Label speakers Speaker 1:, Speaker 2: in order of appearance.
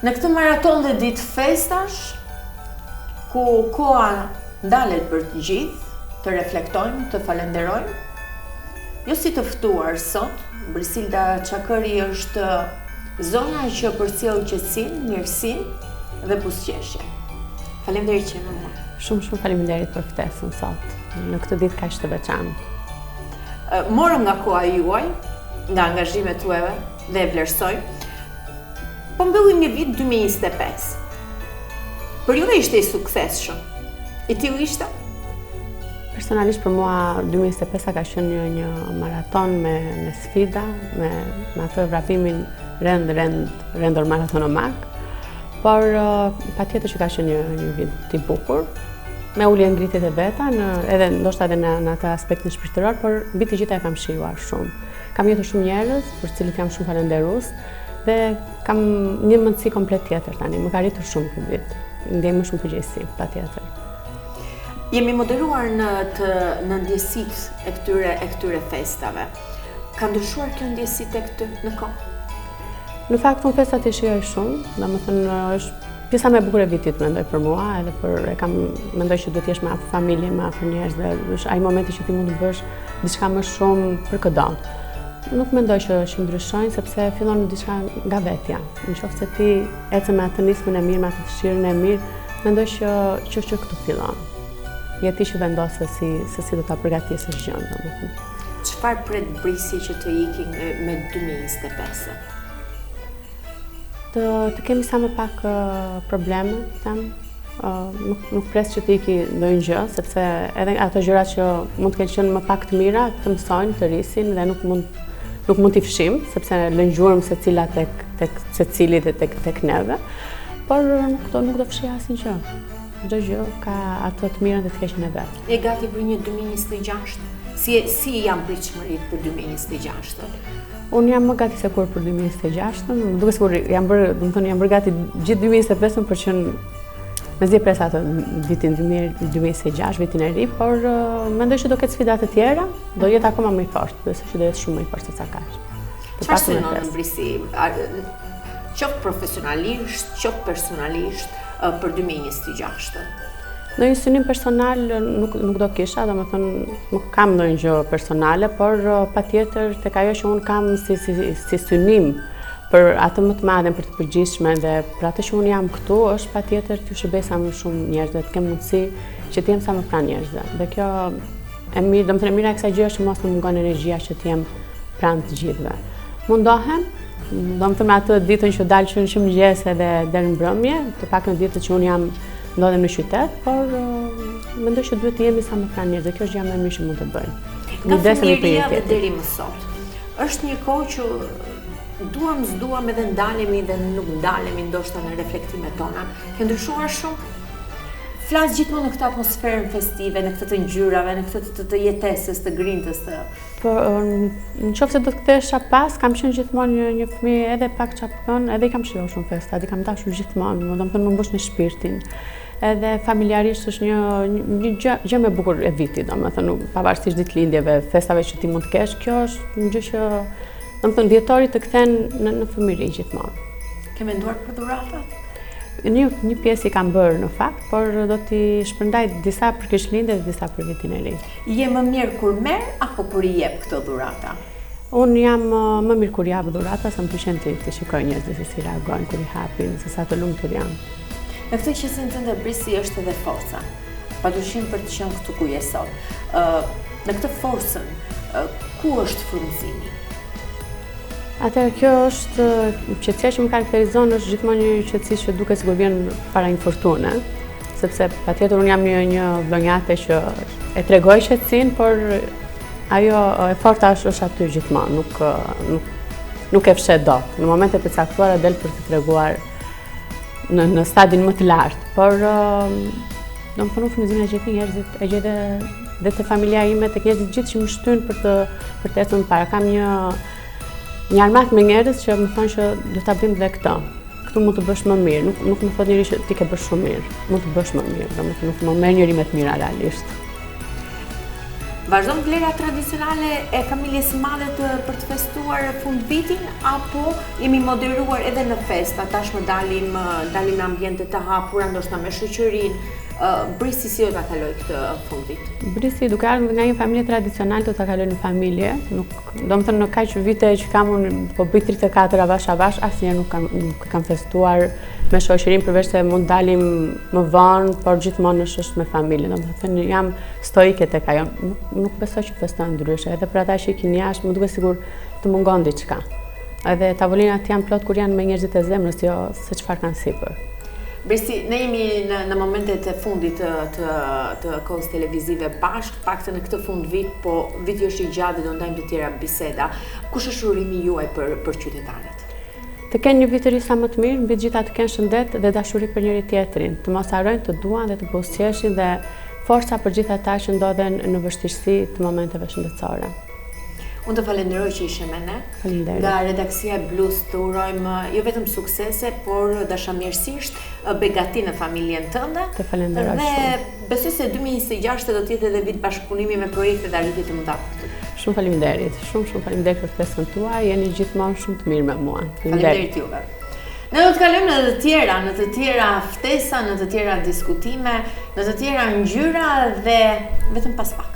Speaker 1: Në këtë maratonë dhe ditë festash, ku koha ndalet për të gjithë, të reflektojmë, të falenderojmë, jo si të ftuar sot, Brisilda Çakërri është zonja që përcjell qetësinë, mirësinë dhe buzëqeshjen. Faleminderit që je me mua.
Speaker 2: Shumë shumë faleminderit për ftesën sot në këtë ditë kaq të veçantë.
Speaker 1: Morëm nga koha juaj, nga angazhimet tuaja dhe e vlerësoj. Po mbyllim një vit 2025. Për juve ishte i suksesshëm. I tillë ishte?
Speaker 2: Personalisht për mua 2025 ka qenë një, një maraton me, me sfida, me, me atë vrapimin rend, rend, rendor maratonomak, por uh, patjetër që ka qenë një, një vit i bukur, me ulje ngritjet e veta, në, edhe ndoshta edhe në, në atë aspektin shpirtëror, por mbi të gjitha e kam shijuar shumë. Kam njohur shumë njerëz, për të cilët jam shumë falënderues, dhe kam një mendësi komplet tjetër tani, më ka rritur shumë ky vit. Ndjej më shumë përgjegjësi, patjetër.
Speaker 1: Jemi moderuar në të në ndjesitë e këtyre e këtyre festave. Ka ndryshuar kjo ndjesi tek ty në kohë?
Speaker 2: Në fakt unë festat i shijoj shumë, domethënë është pjesa më e bukur e vitit mendoj për mua, edhe për e kam mendoj që duhet të jesh me afër familje, me afër njerëz dhe është ai momenti që ti mund të bësh diçka më shumë për këdo. Nuk mendoj që që ndryshojnë sepse fillon diçka nga vetja. Në qoftë se ti ecën me atë nismën e mirë, me atë dëshirën e mirë, mendoj që që që këtu fillon. Je ti që vendos se si se si do ta përgatisësh gjënë, domethënë.
Speaker 1: Çfarë pret Brisi që të iki me, me 2025-ën?
Speaker 2: Të, të kemi sa më pak probleme, them, nuk, nuk pres që të iki ndonjë gjë, sepse edhe ato gjëra që mund të kenë qenë më pak të mira, të mësojnë, të rrisin dhe nuk mund nuk mund t'i fshim, sepse lënë gjurmë secila tek tek secili dhe tek tek neve. Por nuk do nuk do fshij asnjë gjë. Çdo gjë ka atë të mirën dhe të keqen e
Speaker 1: vet. Je gati për një 2026? Si si janë pritshmëritë për 2026-ën?
Speaker 2: Unë jam më gati se kurrë për 2026-ën, më duket sikur jam bërë, domethënë jam bërë gati gjithë 2025-ën për që mezi e pres atë vitin 2026, vitin e ri, por uh, mendoj që do ketë sfida të tjera, do jetë akoma më i fortë, besoj që do jetë shumë më i fortë se sa
Speaker 1: kaq. Çfarë synon Brisi? Qoftë profesionalisht, qoftë personalisht për 2026-ën?
Speaker 2: Ndonjë synim personal nuk, nuk do kisha, domethënë nuk kam ndonjë gjë personale, por patjetër tek ajo që unë kam si, si, si synim për atë më të madhen, për të përgjithshmen dhe për atë që unë jam këtu, është patjetër t'ju shërbej sa më shumë njerëzve, të kem mundësi që të jem sa më pranë njerëzve. Dhe kjo e mirë, domethënë e mira e kësaj gjëje është që mos më mungon energjia që të jem pranë të gjithëve. Mundohem, domethënë me atë ditën që dal që në mëngjes edhe deri në mbrëmje, të paktën ditët që unë jam ndodhem në qytet, por mendoj që duhet të jemi sa më pranë njerëzve. Kjo është gjëja më e mirë që mund të
Speaker 1: bëjmë. Nga fëmijëria dhe deri më sot. Është një kohë që duam s'duam edhe ndalemi dhe nuk ndalemi ndoshta në reflektimet tona. Ke ndryshuar shumë? Flas gjithmonë në këtë atmosferë festive, në këtë të ngjyrave, në këtë të, të, të jetesës, të grintës, të
Speaker 2: Po, në qoftë se do të kthehesha pas, kam qenë gjithmonë një, një fëmijë edhe pak çapkën, edhe i kam shijuar shumë festat, i kam dashur gjithmonë, domethënë më mbushnin shpirtin. Edhe familjarisht është një, një gjë, gjë më e bukur e vitit, domethënë, pavarësisht ditëlindjeve, festave që ti mund të kesh, kjo është një gjë që, domethënë, dhjetori të kthen në, në fëmijëri gjithmonë.
Speaker 1: Ke menduar për dhuratat?
Speaker 2: Një, një pjesë i kam bërë në fakt, por do t'i shpërndaj disa për Krishtlindje dhe disa për vitin e
Speaker 1: ri. Je më mirë kur merr apo kur i jep këto dhurata?
Speaker 2: Unë jam më mirë kur jap dhurata, se më pëlqen të, të shikoj njerëzit se si reagojnë kur i hapin, se sa të lumtur
Speaker 1: janë. Në këtë qetësinë tënde Brisi është edhe forca. Padyshim për të qenë këtu ku je sot. Ë në këtë forcën, ku është frymëzimi?
Speaker 2: Atëherë kjo është qetësia që më karakterizon është gjithmonë një qetësi që duket sikur vjen para një fortune, sepse patjetër unë jam një një vlonjate që e tregoj qetësinë, por ajo e forta është është aty gjithmonë, nuk nuk nuk e fsheh dot. Në momentet e caktuara del për të treguar në në stadin më të lartë, por domethënë unë frymëzimin e gjej te njerëzit, e gjej dhe dhe te familja ime, tek njerëzit gjithë që më shtyjnë për të për të ecur më para. Kam një një armatë me njerëz që më thonë që do ta bëjmë dhe këtë. Këtu mund të bësh më mirë, nuk nuk më thotë njeri që ti ke bërë shumë mirë. Mund të bësh më mirë, domethënë nuk më merr njeri me të mira realisht.
Speaker 1: Vazhdon vlera tradicionale e familjes së madhe të për të festuar fundvitin apo jemi moderuar edhe në festa, tashmë dalim dalim në ambiente të hapura, ndoshta me shoqërinë. Brisi si do ta kalojë këtë fundvit?
Speaker 2: Brisi duke ardhur nga një familje tradicionale do ta kalojë në familje, nuk, domethënë në kaq vite që kam unë po bëj 34 avash avash, asnjëherë nuk kam nuk kam festuar me shoqërinë përveç se mund dalim më vonë, por gjithmonë është është me familje, domethënë jam stoike tek ajo. Nuk, nuk besoj që festojnë ndryshe, edhe për ata që ikin jashtë, më duket sikur të mungon diçka. Edhe tavolinat janë plot kur janë me njerëzit e zemrës, jo se çfarë kanë sipër.
Speaker 1: Brisi, ne jemi në, në momentet e fundit të, të, të kohës televizive bashkë, paktën në këtë fundvit, po viti është i gjatë dhe do ndajmë të tjera biseda. Kush është urimi juaj për, për qytetarët?
Speaker 2: Të kenë një vit të ri sa më të mirë, mbi të gjitha të kenë shëndet dhe dashuri për njëri-tjetrin, të mos harrojnë të duan dhe të buzëqeshin dhe forca për gjithë ata që ndodhen në vështirësi të momenteve shëndetësore.
Speaker 1: Unë të falenderoj që ishe me ne.
Speaker 2: Faleminderit.
Speaker 1: Nga redaksia e Blus të urojmë jo vetëm suksese, por dashamirësisht begati në familjen
Speaker 2: tënde. Të falenderoj
Speaker 1: shumë. Dhe besoj se 2026 do të jetë edhe vit bashkëpunimi me projekte dhe arritje të mëdha për
Speaker 2: ty. Shumë faleminderit. Shumë shumë faleminderit për ftesën tuaj. Jeni gjithmonë shumë të mirë me
Speaker 1: mua. Faleminderit juve. Ne do të kalojmë në të tjera, në të tjera ftesa, në të tjera diskutime, në të tjera ngjyra dhe vetëm pas pak.